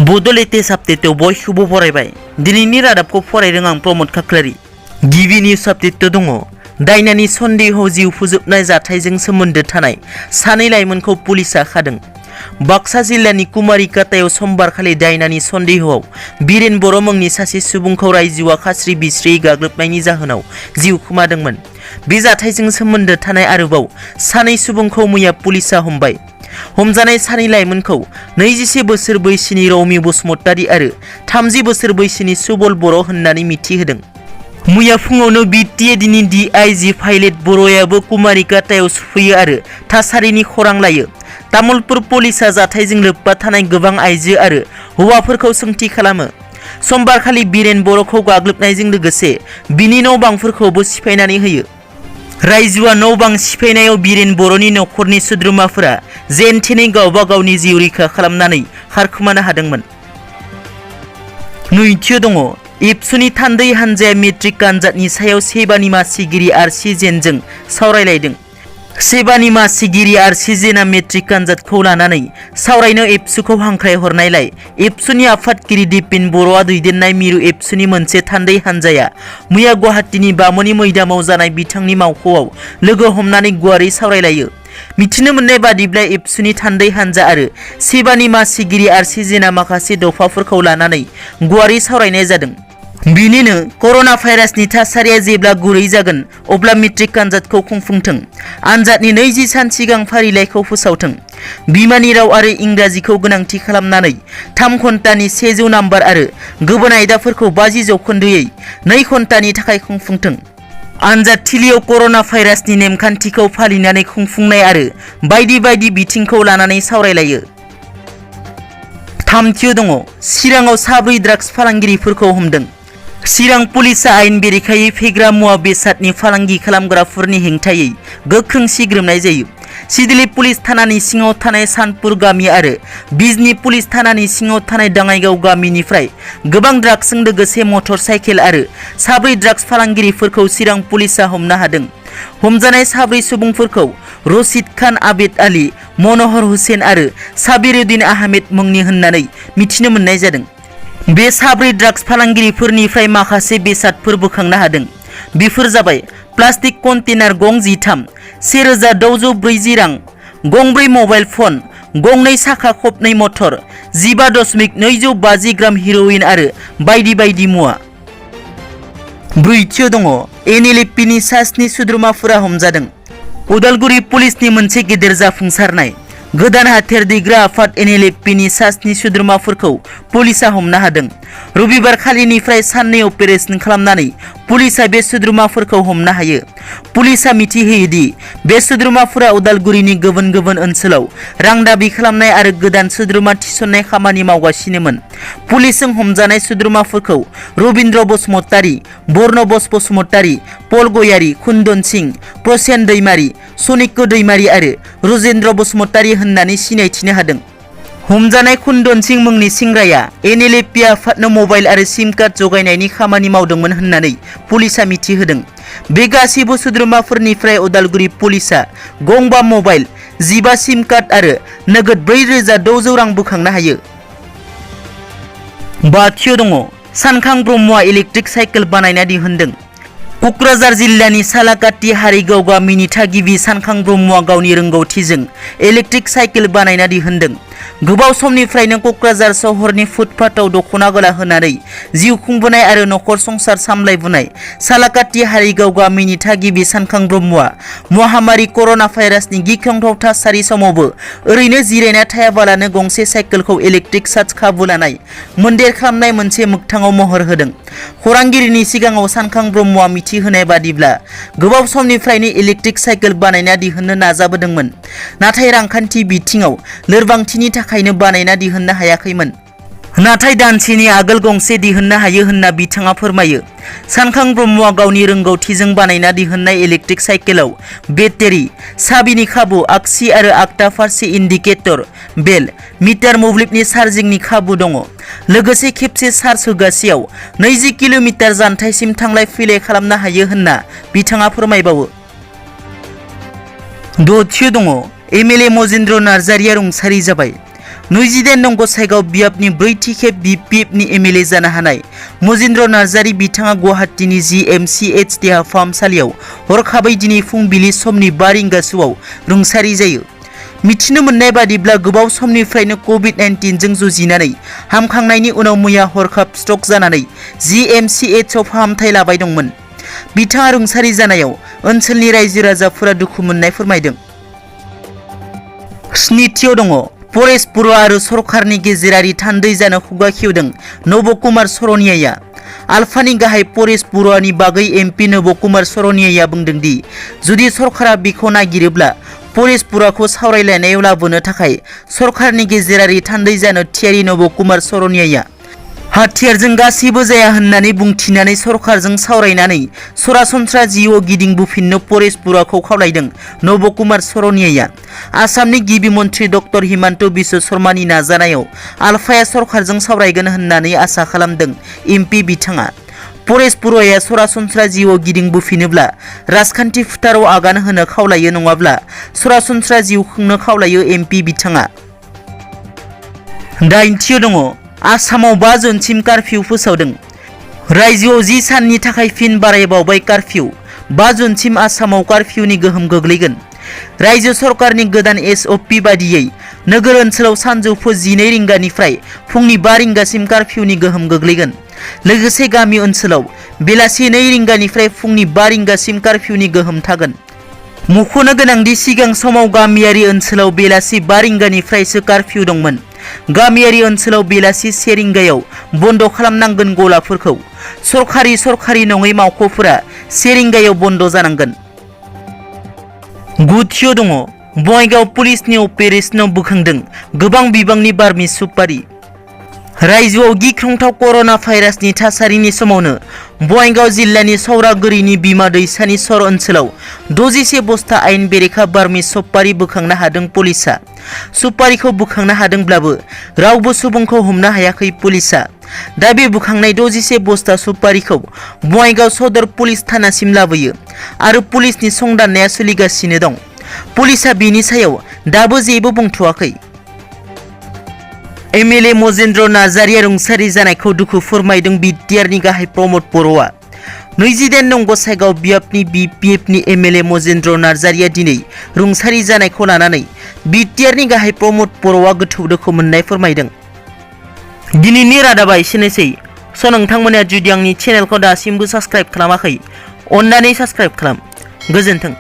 बड' लेटेस्ट आपडेटआव बयखौबो बरायबाय। दिनैनि रादाबखौ फरायदों आं प्रमद खाख्लारि। गिबि निउस आपडेटआव दङ दायनानि सन्देहआव जिउ फोजोबनाय जाथायजों सोमोन्दो थानाय सानै लाइमोनखौ पुलिसआ खादों। बाक्सा जिल्लानि कुमारिकाटायाव समबारखालि दायनानि सन्देहआव बिरेन बर' मुंनि सासे सुबुंखौ रायजोआ खास्रि बिस्रियै गाग्लोबनायनि जाहोनाव जिउ खोमादोंमोन। बे जाथायजों सोमोन्दो थानाय आरोबाव सानै सुबुंखौ मैया पुलिसआ हमबाय। हमजानाय सानै लाइमोनखौ 24 बोसोर बैसोनि रौमि बसुमतारी आरो 30 बोसोर बैसोनि सुबल बर' होननानै मिथिहोदों। मैया फुङावनो बिटिएडिनि डिआइजि पाइलट बर'याबो कुमारिकाटायाव सफैयो आरो थासारिनि खौरां लायो। तामुलपुर पुलिसआ जाथायजों लोब्बा थानाय गोबां आइजो आरो हौवाफोरखौ सोंथि खालामो। समबारखालि बिरेन बर'खौ गाग्लोबनायजों लोगोसे बिनि न' बांफोरखौबो सिफायनानै होयो। रायजोआ न' बां सिफायनायाव बिरेन बर'नि नखरनि सोद्रोमाफोरा जेन थेनै गावबा गावनि जिउ रैखा खालामनानै खारखोमानो हादोंमोन। नैथियाव दङ एबसुनि थान्दै हानजाया मेट्रिक आनजादनि सायाव सेबानि मासिगिरि आरसि जेनजों सावरायलायदों। सेबानि मासिगिरि आरसि जेना मेट्रिक आनजादखौ लानानै सावरायनो एबसुखौ हांख्रायहरनायलाय एबसुनि आफादगिरि दिपेन बर'आ दैदेननाय मिरु एबसुनि मोनसे थान्दै हानजाया मैया गुवाहाटीनि बामुनि मैदामाव जानाय बिथांनि मावख'आव लोगो हमनानै गुवारै सावरायलायो। मिथिनो मोननाय बादिब्ला एबसुनि थान्दै हानजा आरो सेबानि मासिगिरि आरसि जेना माखासे दफाफोरखौ लानानै गुवारै सावरायनाय जादों। बिनिनो कर'ना भाइरासनि थासारिया जेब्ला गुरै जागोन अब्ला मेट्रिक आनजादखौ खुंफुंथों। आनजादनि 20 सान सिगां फारिलाइखौ फोसावथों। बिमानि राव आरो इंराजिखौ गोनांथि खालामनानै 3 घन्टानि 100 नाम्बार आरो गुबुन आयदाफोरखौ 50 जौखोन्दोयै 2 घन्टानि थाखाय खुंफुंथों। आनजाद थिलियाव कर'ना भाइरासनि नेमखान्थिखौ फालिनानै खुंफुंनाय आरो बायदि बायदि बिथिंखौ लानानै सावरायलायो। थामथियाव दङ चिराङाव 4 ड्राग्स फालांगिरिफोरखौ हमदों। चिरां पुलिसआ आयेन बेरेखायै फेग्रा मुवा बेसादनि फालांगि खालामग्राफोरनि हेंथायै गोख्रों सिग्रोमनाय जायो। सिडली पुलिस थानानि सिङाव थानाय सानपुर गामि आरो बिजनी पुलिस थानानि सिङाव थानाय दाङाइगाव गामिनिफ्राय गोबां ड्राग्सजों लोगोसे मटर साइकेल आरो 4 ड्राग्स फालांगिरिफोरखौ चिरां पुलिसआ हमनो हादों। हमजानाय 4 सुबुंफोरखौ रशिद खान, आबेद आली, मनोहर हुसैन आरो साबिरुद्दिन आहमेद मुंनि होननानै मिथिनो मोननाय जादों। बे 4 ड्राग्स फालांगिरिफोरनिफ्राय माखासे बेसादफोर बोखांनो हादों। बेफोर जाबाय प्लास्टिक कन्टेनार गं 13, 1640 रां, गंब्रै मबाइल फन, गंनै साखा खबनै मटर, 15.250 ग्राम हिर'इन आरो बायदि बायदि मुवा। ब्रैथियाव दङ एनएलएफपिनि सा 7 सोद्रोमाफोरा हमजादों। उदालगुरि पुलिसनि मोनसे गेदेर जाफुंसारनाय। गोदान हाथियार दैग्रा आफाद एनएलएफपिनि सा 7 सोद्रोमाफोरखौ पुलिसआ हमनो हादों। रबिबार खालिनिफ्राय साननै अपारेशन खालामनानै पुलिसआ बे सोद्रोमाफोरखौ हमनो हायो। पुलिसआ मिथिहोयोदि बे सोद्रोमाफोरा उदालगुरिनि गुबुन गुबुन ओनसोलाव रां दाबि खालामनाय आरो गोदान सोद्रोमा थिसननाय खामानि मावगासिनोमोन। पुलिसजों हमजानाय सोद्रोमाफोरखौ रबिन्द्र बसुमतारी, बर्नबस बसुमतारी, पल गयारी, कुन्दन सिंह, प्रसेन दैमारी, सनिक्य दैमारी आरो रुजेन्द्र बसुमतारी होननानै सिनायथिनो हादों। हमजानाय कुन्दन सिंह मुंनि सेंग्राया एनएलएफपि आफादनो मबाइल आरो सिम कार्ड जगायनायनि खामानि मावदोंमोन होननानै पुलिसआ मिथिहोदों। बे गासैबो सोद्रोमाफोरनिफ्राय उदालगुरि पुलिसआ गंबा मबाइल, 15 सिम कार्ड आरो नोगोद 4600 रां बोखांनो हायो। बाथियाव दङ सानखां ब्रह्मआ इलेक्ट्रिक साइकेल बानायना दिहुनदों। क'क्राझार जिल्लानि सालाकाटि हारिगाव गामिनि थागिबि सानखां ब्रह्मआ गावनि रोंगौथिजों इलेक्ट्रिक साइकेल बानायना दिहुनदों। गोबाव समनिफ्रायनो क'क्राझार सहरनि फुटपाथआव दख'ना गला होनानै जिउ खुंबोनाय आरो नखर संसार सामलायबोनाय सालाकाटि हारिगाव गामिनि थागिबि सानखां ब्रह्मआ महामारी कर'ना भाइरासनि गिख्रंथाव थासारि समावबो ओरैनो जिरायना थायाबालानो गंसे साइकेलखौ इलेक्ट्रिक चार्ज खाबु लानाय मोन्देर खालामनाय मोनसे मोगथाङाव महर होदों। खौरांगिरिनि सिगाङाव सानखां ब्रह्मआ मिथिहोनाय बादिब्ला गोबाव समनिफ्रायनो इलेक्ट्रिक साइकेल बानायना दिहुननो नाजाबोदोंमोन, नाथाय रांखान्थि बिथिङाव लोरबांथिनि थाखायनो बानायना दिहुननो हायाखैमोन। नाथाय दानसेनि आगोल गंसे दिहुननो हायो होनना बिथाङा फोरमायो। सानखां ब्रह्मआ गावनि रोंगौथिजों बानायना दिहुननाय इलेक्ट्रिक साइकेलाव बेटारि, साबिनि खाबु, आगसि आरो आगदा फारसे इन्डिकेटर, बेल, मिटार मोब्लिबनि चार्जिंनि खाबु दङ। लोगोसे खेबसे चार्ज होगासेयाव 20 किल'मिटार जानथायसिम थांलाय फैलाय खालामनो हायो होनना बिथाङा फोरमायबावो। दथियाव दङ एमएलए मजेन्द्र नार्जारिया रुंसारि जाबाय। 28 नं गसाइगाव बियाबनि ब्रैथि खेब BPFनि MLA जानो हानाय मजेन्द्र नार्जारी बिथाङा गुवाहाटीनि GMCH देहा फाहामसालियाव हरखाबै दिनै फुंबिलि समनि 5 रिंगासोआव रुंसारि जायो। मिथिनो मोननाय बादिब्ला गोबाव समनिफ्रायनो COVID-19 जों जुजिनानै हामखांनायनि उनाव मैया हरखाब स्ट्रक जानानै GMCH आव फाहामथाय लाबाय दंमोन। बिथाङा रुंसारि जानायाव ओनसोलनि रायजो राजाफोरा दुखु मोननाय फोरमायदों। स्निथियाव दङ परेश बरुवा आरो सरकारनि गेजेरारि थान्दै जानो खुगा खेवदों नबकुमार सरनियाया। आलफानि गाहाय परेश बरुवानि बागै MP नबकुमार सरनियाया बुंदों दि जुदि सरकारा बिखौ नागिरोब्ला परेश बरुवाखौ सावरायलायनायाव लाबोनो थाखाय सरकारनि गेजेरारि थान्दै जानो थियारि। नबकुमार सरनियाया हाथियारजों गासैबो जाया होननानै बुंथिनानै सरकारजों सावरायनानै सरासनस्रा जिउआव गिदिंबोफिननो परेश बरुवाखौ खावलायदों। नबकुमार सरनियाया आसामनि गिबि मन्थ्रि डक्टर हिमन्त बिश्व शर्मानि नाजानायाव आलफाया सरकारजों सावरायगोन होननानै आसा खालामदों। MP बिथाङा परेश बरुवाया सरासनस्रा जिउआव गिदिंबोफिनोब्ला राजखान्थि फोथाराव आगान होनो खावलायो, नङाब्ला सरासनस्रा जिउ खुंनो खावलायो। MP बिथाङा 8थियाव दङ आसामाव 5 जुनसिम कारफिउ फोसावदों। रायजोआव 10 साननि थाखाय फिन बारायबावबाय कारफिउ। 5 जुनसिम आसामाव कारफिउनि गोहोम गोग्लैगोन। रायजो सरकारनि गोदान SOP बादियै नोगोर ओनसोलाव सानजौफु 12 रिंगानिफ्राय फुंनि 5 रिंगासिम कारफिउनि गोहोम गोग्लैगोन। लोगोसे गामि ओनसोलाव बेलासि 2 रिंगानिफ्राय फुंनि 5 रिंगासिम कारफिउनि गोहोम थागोन। मख'नो गोनांदि सिगां समाव गामियारि ओनसोलाव बेलासि 5 रिंगानिफ्रायसो कारफिउ दंमोन। गामियारि ओनसोलाव बेलासि 1 रिंगायाव बन्द खालामनांगोन गलाफोरखौ। सरकारि नङै मावख'फोरा 1 रिंगायाव बन्द जानांगोन। 9थियाव दङ बङाइगाव पुलिसनि अपारेशनाव बोखांदों गोबां बिबांनि बार्मि सुपारि। रायजोआव गिख्रंथाव कर'ना भाइरासनि थासारिनि समावनो बङाइगाव जिल्लानि सौरागुरिनि बिमा दैसानि सर ओनसोलाव 61 बस्ता आयेन बेरेखा बार्मि सुपारि बोखांनो हादों पुलिसआ। सुपारिखौ बोखांनो हादोंब्लाबो रावबो सुबुंखौ हमनो हायाखै पुलिसआ। दा बे बोखांनाय 61 बस्ता सुपारिखौ बङाइगाव सदर पुलिस थानासिम लाबोयो आरो पुलिसनि संदाननाया सोलिगासिनो दं। पुलिसआ बेनि सायाव दाबो जेबो बुंथ'वाखै। MLA मजेन्द्र नार्जारिया रुंसारि जानायखौ दुखु फोरमायदों बिटिआरनि गाहाय प्रमद बर'आ। 28 नं गसाइगाव बियाबनि BPFनि MLA मजेन्द्र नार्जारिया दिनै रुंसारि जानायखौ लानानै बिटिआरनि गाहाय प्रमद बर'आ गोथौ दुखु मोननाय फोरमायदों। दिनैनि रादाबा एसेनोसै। नोंथांमोना जुदि आंनि चेनेलखौ दासिमबो साबस्क्राइब खालामाखै, अन्नानै साबस्क्राइब खालाम। गोजोन्थों।